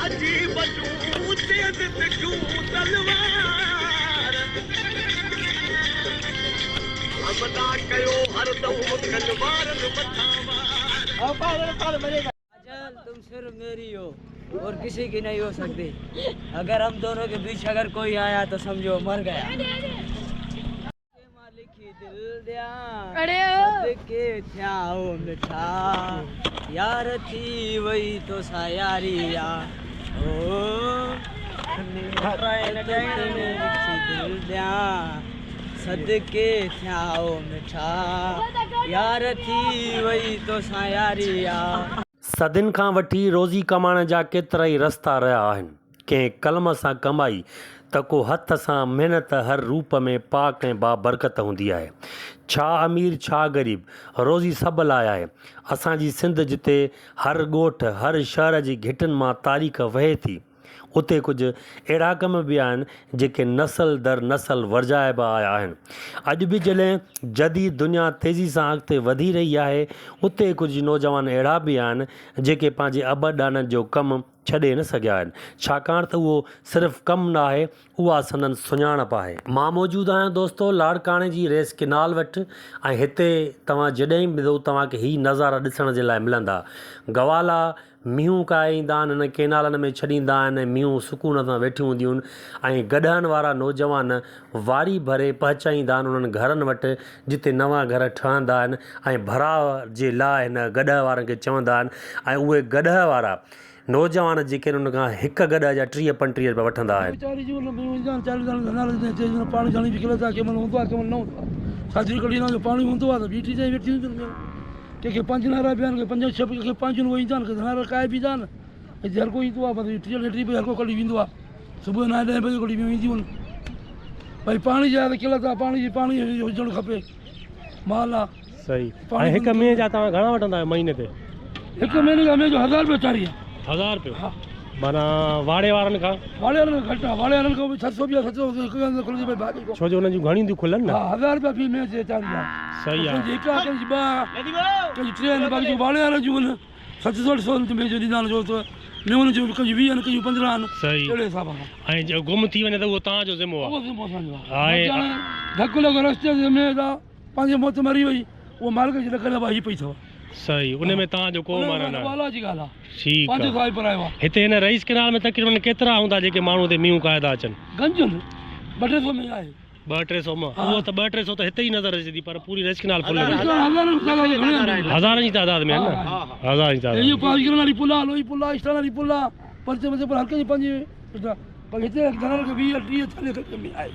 عجيب جون تيز تکيون تلوار. حملا ڪيو هردم ڪن وارن مٿان وار. काजल तुम सिर्फ मेरी हो और किसी की नहीं हो सकती। अगर हम दोनों के बीच अगर कोई आया तो समझो मर गया। مان لکي دل ڏيان صدقي ٿيان او مٺا يار ٿي وئي توسان ياري آ او لکي دل ڏيان صدقي ٿيان او مٺا يار ٿي وئي توسان ياري آ. صدين کان وٺي روزي ڪمائڻ جا ڪيترائي رستا رهيا آهن. ڪنهن قلم سان ڪمائي ته ڪو هٿ سان محنت هر روپ ۾ پاڪ ۽ بابرڪت هوندي آهي. ڇا امير ڇا غريب، روزي سڀ لاء آهي. اسان جي سنڌ جتي هر ڳوٺ، هر شهر جي گهٽين مان تاريخ وهي ٿي، اتي ڪجهه اهڙا ڪم به آهن جيڪي نسل در نسل ورجائبا آيا آهن. اڄ به جڏهن جديد دنيا تيزي سان اڳتي وڌي رهي آهي اتي ڪجهه نوجوان اهڙا به آهن جيڪي پنهنجي ابن ڏاڏن جو ڪم ڇڏي نه سگهيا آهن ڇاڪاڻ ته اهو صرف ڪم ناهي اها سندن سڃاڻپ آهي. مان موجود آهيان دوستو لاڙڪاڻي جي ريس ڪينال وٽ ۽ هتي توهان جڏهن به ايندو توهان کي هي نظارا ڏسڻ جي لاء ملندا. گوالا مينهون ڪاهي ايندا آهن، انهن ڪينالن ۾ ڇڏيندا آهن ۽ مينهون سڪون سان ويٺيون هونديون آهن ۽ گڏهن وارا نوجوان واري ڀري پهچائيندا آهن انهن گهرن وٽ جتي نوان گهر ٺهندا آهن ۽ ڀراء جي لاء هن گڏهه وارن کي چوندا آهن ۽ اهي گڏهه وارا نوجوان جيڪي آهن انهن کان هڪ گڏهه جا ٽيهه پنٽيهه رپيا وٺندا آهن. ويچاري جون مينهون ايندا آهن چاري داڻا ڌنار ايندا آهن چئي پاڻي ڌاڻي به کلندا ڪنهن مهل هوندو آهي ڪنهن مهل نه هوندو آهي ڇاڇري ڪڍي ايندا آهن جو پاڻي هوندو آهي ته بيٺي چئي ويٺي هونديون آهن مينهون. ڪنهن کي پنج نعرا به آهن، ڪنهن کي پنج ڇهه به، ڪنهن کي پنج آهن، اهي ايندا آهن، ڪي ڌنارا ڪاهي به ايندا آهن. هتي هر ڪو ايندو آهي، بس ٽيهه ٽيهه رپيا هر ڪو ڪڍي ويندو آهي. صبح جو نائين ڏهين بجي ڪڍي وينديون آهن. ڀئي پاڻي جي آهي ته قلت آهي، پاڻي جي پاڻي هجڻ کپي. مال آهي. صحيح ۽ هڪ مينهن جا توهان گهڻا وٺندا آهيو مهيني تي؟ هڪ مهيني جا مينهن جو هزار رپيو چاري آهي. هزار رپيو؟ ها. معنيٰ واڙي وارن کان؟ واڙي وارن کان گهٽ آهي، واڙي وارن کان به ڇهه سؤ به آهي، ست سؤ هڪ هنڌ کلندي ڀئي ڀاڄي ڇو جو انهن جون گهڻيون ٿيون کلن نه. ها هزار رپيا في مينهن جي چاري آهي. صحيح آهي. ڪنهن جي هڪ آهي ڪنهن جي ٻه آهي ڪنهن جي ٽي آهن باقي جيڪي واڙي وارن جون آهن ست سؤ اٺ سؤ مينهن جو ڏيندا آهن ڇو ته مينهن جو ڪنهن جي ويهه آهن ڪنهن جون پندرهن آهن صحيح اهڙي حساب سان. ۽ جي گم ٿي وڃي ته اهو توهان جو ذمو آهي. اهو ذمو اسان جو آهي. باقي هاڻي ڌڪ لڳو رستي تي مينهن ته پنهنجي موت مري وئي اهو مالڪ جي لکيل آهي هي پئي اٿو. صحيح ان ۾ توهان جو ڪو معنيٰ ناهي. اها الله جي ڳالهه آهي. ٺيڪ پنهنجو آ. صاحب پرايو آ. هتي هن رئيس ڪئنال ۾ تقريبن ڪيترا هوندا جيڪي ماڻهو هتي مينهون ڪاهي ٿا اچن؟ گنج آهن. ٻه ٽي سو مينهن آهي. ٻه ٽي سو مان اهو ته ٻه ٽي سو ته هتي ئي نظر اچي ٿي پر پوري رئيس ڪئنال فل رئيس ڪئنال هزارن جي تعداد ۾ گهڻي آهن. هزارن جي تعداد ۾ آهن نه هزارن جي تعداد هي ۾. پاڻ ڪئنال واري پل آ لوهي پل آ اسٽان واري پل آ پرچي ورچي پر هر ڪنهن جي پنهنجي پر هتي گهڻن کي ويهه ٽيهه چاليهه کن مينهن آهي.